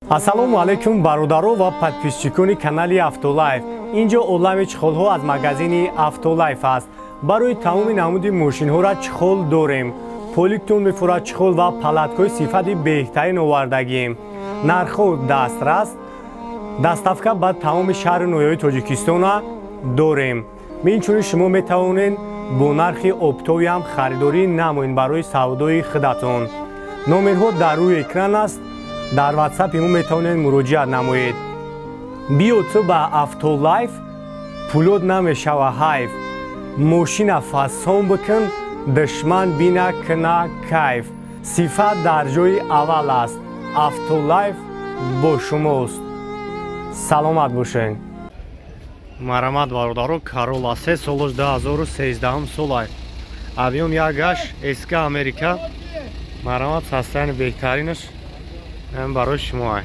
Ассалому алайкум бародаро ва подписчикони канали Автолайф. Инҷо олами чехолҳо аз магазини Автолайф аст. Барои тамоми намуди мошинҳоро чехол дорем. Поликтон мефурад чехол ва палаткҳои сифати беҳтарин овардагием. Нархҳо дастрас, доставка ба тамоми шаҳру ноҳияҳои Тоҷикистона дорем. Инчунин шумо метавонед бо нархи оптовиам харидорӣ намоед барои савдои худатон. Номерҳо дар рӯи экран аст. Дар WhatsApp мо метавонед муроҷиат намоед. Биё ту ба Автолайф, пулот намешава ҳайф. Мошина фасон бикун, душман бина кина кайф. Сифат дар ҷои аввал аст. Автолайф бо шумост. Саломат бошед. Марамат бародаро, Corolla 3 солош 2013 солай. Объем 1.8 СК Америка. Марамат состояние беҳтаринаш барои шумо.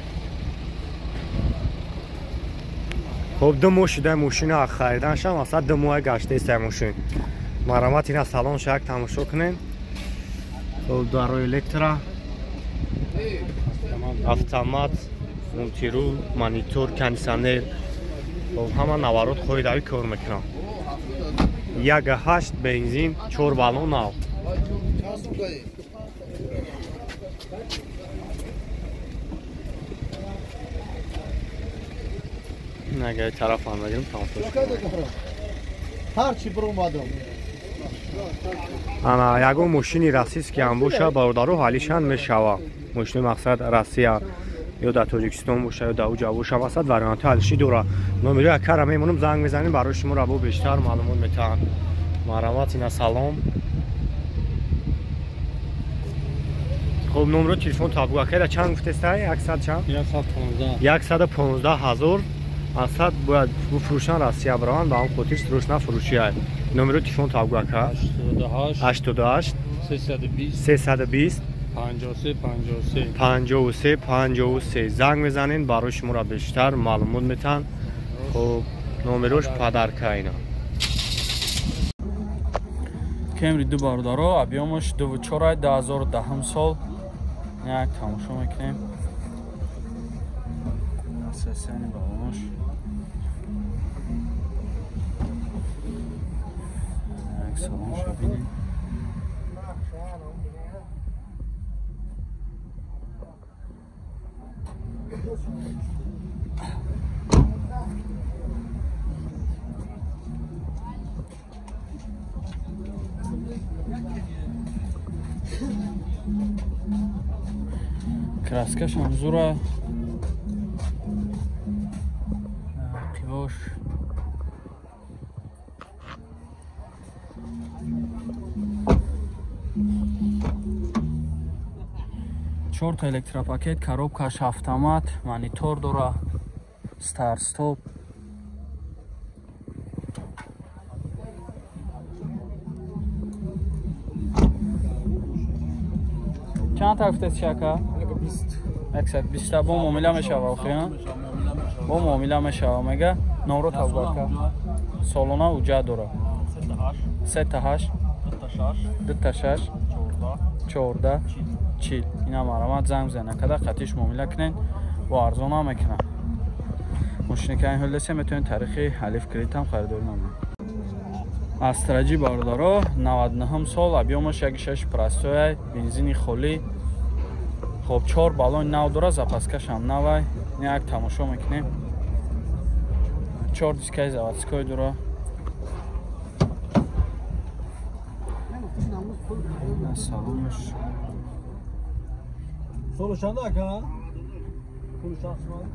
Хоб ду моҳ шуда мошина хариданшам, асла ду моҳ гаштаиста мошин. Марамат ина салон шак тамошо кунед. Хоб дарои электро, автомат, мультирул, монитор, кондиционер. Хоб ҳама наворот хоидави кор мекунам. 1.8 бензин, 4 баллон нав. Агар тараф ҳам нагирем тамошо. Ҳарчи биромадам. Ана ягон мошини российский ҳам боша, бародаро ҳалишан мешава. Мошини мақсад Россия ё дар Тоҷикистон боша ё дар уҷа боша, мақсад варианти ҳалишӣ дора. Номери акара мемонам, занг мезанем, барои шумо рабо бештар маълумот метаҳанд. Марҳамат, ина салом. Хоб номро телефон табгу акара чанд гуфтестай? 100 чанд? 115. 115 ҳазор. Асад бояд бифурӯшанд Россия бараванд, ба ҳам хотир срочно фурӯшиай. Номеро телефон табгу ака 88 320 53 53 53 53. Занг мезанед, барои шуморо бештар маълумот метаҳанд. Хоб номерош падарка ина. Кемри ду бародаро, объемаш 2.4 2010 сол. Як тамошо мекунем. Асасани балонаш. Як салон шабинем. Краскаш ҳам зура. Қивош. Чорта электропакет, коробкаш автомат, монитор дора, старт-стоп. Чанд та гуфтед шака? 120. Бо муомила мешава охи, бо муомила мешава мега. Номро табгака. Солона уҷа дора. 3.8 2.6 14 40. Ина марамат занг бизанед. Када қатиш муомила кунед, бо арзон ҳам мекунад. Мошине ки айн ҳолдесе метавонед таърихи алиф кредит ҳам харидорӣ намоед. Астраҷи бародаро 99 сол, объемаш 1.6 простой, бензини холӣ. Хоб 4 баллон нав дора, запаскаш ҳам навай. Як тамошо мекунем. 4 дискаи заводской дора. Салонаш. Соло чанда ака? Пул чанд сомон?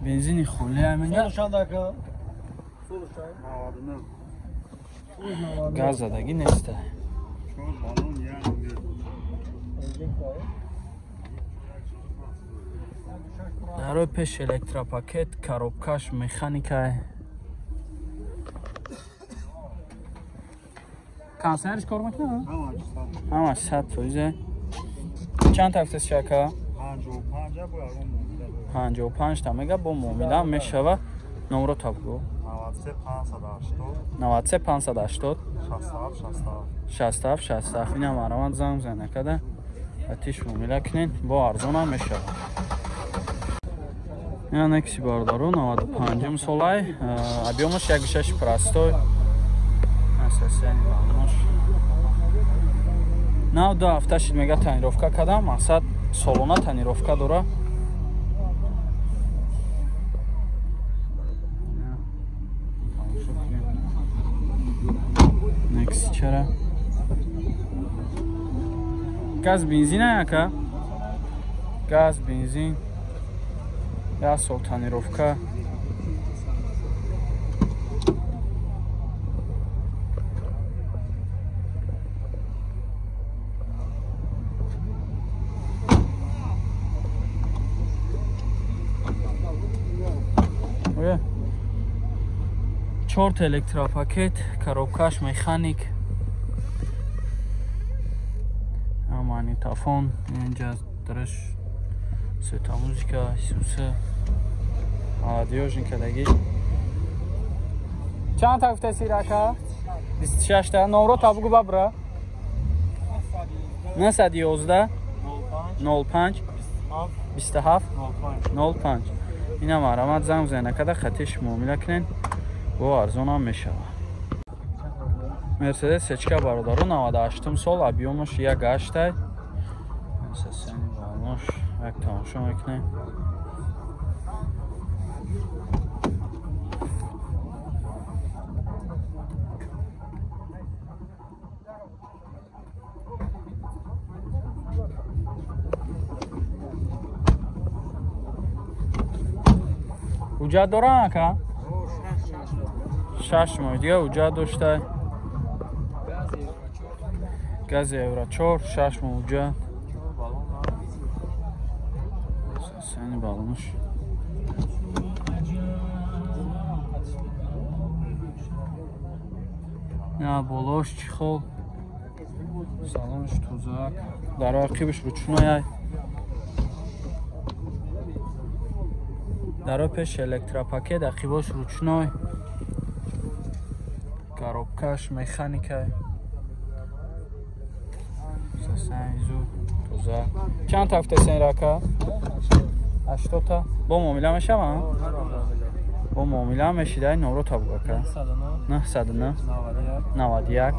Бензини холӣ аминга. Соло чанда ака? Газ задагӣ неста. Дарои пеш электропакет, коробкаш механика. Кондиционерш кор мекунад? Ҳамаш 100%. Чанд та гуфтеси ака? 55 та мега бо муомила мешава. Номро та бугӯ. 93 580 67 67. Ина марамат занг зан накада. Атиш муомила кунен, бо арзонам мешава. Ина некси бародаро 95 солай, объёмаш 1.6 простой. Асасияни балош. Нав ду ҳафта шид мега тонировка кардам, мақсад солона тонировка дора. Некси чара? Газ бензин ака? Газ бензин. Я сол тонировка. Чорт электропакет, коробкаш механик, магнитофон, инҷа дараш светомузыка, сюсе, молодёжника даги. Чанд та гуфтаси рака? 26 та. Номро та бугу бабра. 911 05 27 05. Ина марамат занг зана када хатиш муомила кунен. Бо арзонам мешава. Мерседес сечка бародаро 98 сол, объёмаш 1.8. Сасани балош як тамошо мекунем. Ҳуҷҷат дорам ака? 6 моҳ дига ҳуҷҷат дошта. Газ евро 4, 6 моҳ ҳуҷҷат. Сани балонш. На болош чехол. Салонш тозак. Дар ақибаш ручной. Дар пеш электропакет, ақибаш ручной. Коробкаш механика. Сасанизу тоза. Чанд та гуфтесен рака? 80 та. Бо муомила мешава? Бо муомила мешидай номро та бугу ака. 909 91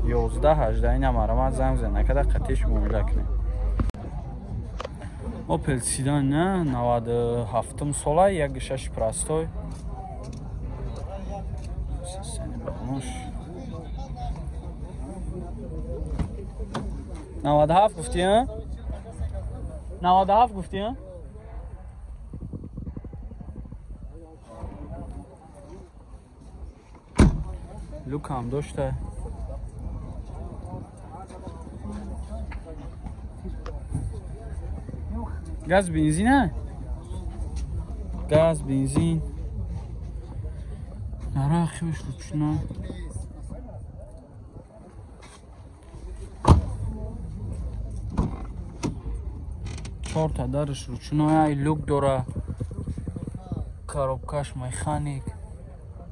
11 18. Ина марамат занг зан накада қатиш муомила кунем. Opel Sedan 97 солай, 1.6 простой. Сасани балош. 97 гуфтӣ, а? 97 гуфтӣ, а? Люк ҳам дошта. Газ бензин, а? Газ бензин. Нарахиш ручной. Чорта дарш ручной, люк дора. Коробкаш механик.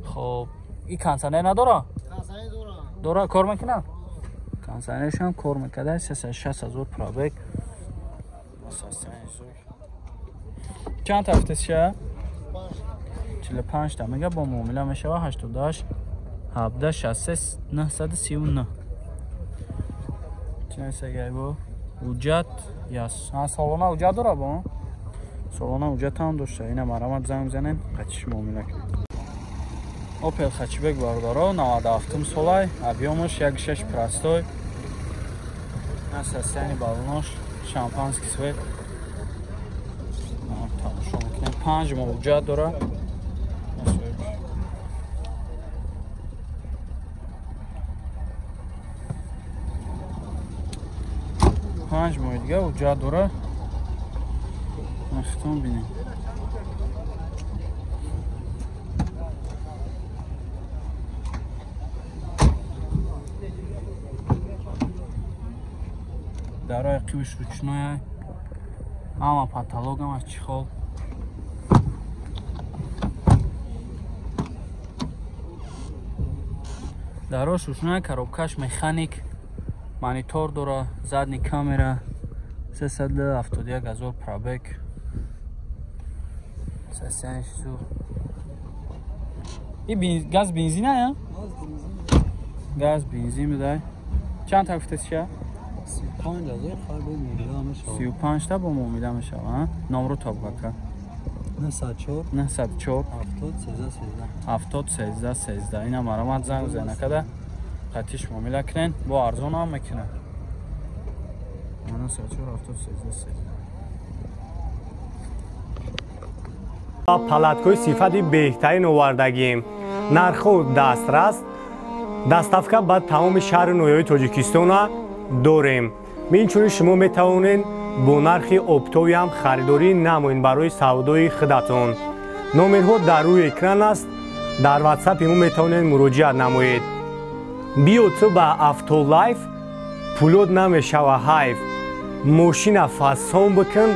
Хоб, и кондиционер надора? Кондиционер дора. Дора кор мекунад? Кондиционерш ҳам кор мекунад. 360 000 пробег. Чанд та гуфтесиша? 45 та мега бо муомила мешава. 88 17 63 939. Чинасагай бо ҳуҷҷат яс. Ҳа солона ҳуҷҷат дора бо? Солона ҳуҷҷат ҳам дошта. Ина марамат занг мезанем, қатиш муомила кунем. Opel Hatchback бародаро 97 солай, объёмаш 1.6 простой. Асасияни балонош шампанский цвет. Тамошо мекунем. 5 моҳ ҳуҷҷат дора. 5 моҳи дига ҳуҷҷат дора. Хитон бинем. Дарои қибиш ручной. Ҳама потолок, ҳама чехол. Дарош ручной, коробкаш механик, монитор дора, задний камера, 371 000 пробег. И газ бензин а? Газ бензин бидай. Чанд та гуфтед ша? 35 000 хай бо муомила мешавад. 35 та бо муомила мешавад, а? Номро табака. 904 904 70 13 13. 70 13 13. Ина маромад занг зана када. Қатиш муомила кунен, бо арзон ҳам мекунад. 904 70 13 13. Палаткои сифати беҳтарин овардагием. Нархҳо дастрас, доставка ба тамоми шаҳру ноҳияҳои Тоҷикистона дорем. Инчунин шумо метавонед бо нархи оптовиам харидорӣ намоед барои савдои худатон. Номерҳо дар рӯи экран аст, дар ватсапи мо метавонед муроҷиат намоед. Биё ту ба Автолайф, пулот намешава ҳайф. Мошина фасон бикун,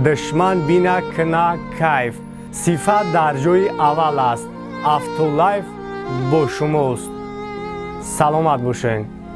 душман бина кина кайф. Сифат дар ҷои аввал аст. Автолайф бо шумост. Саломат бошед.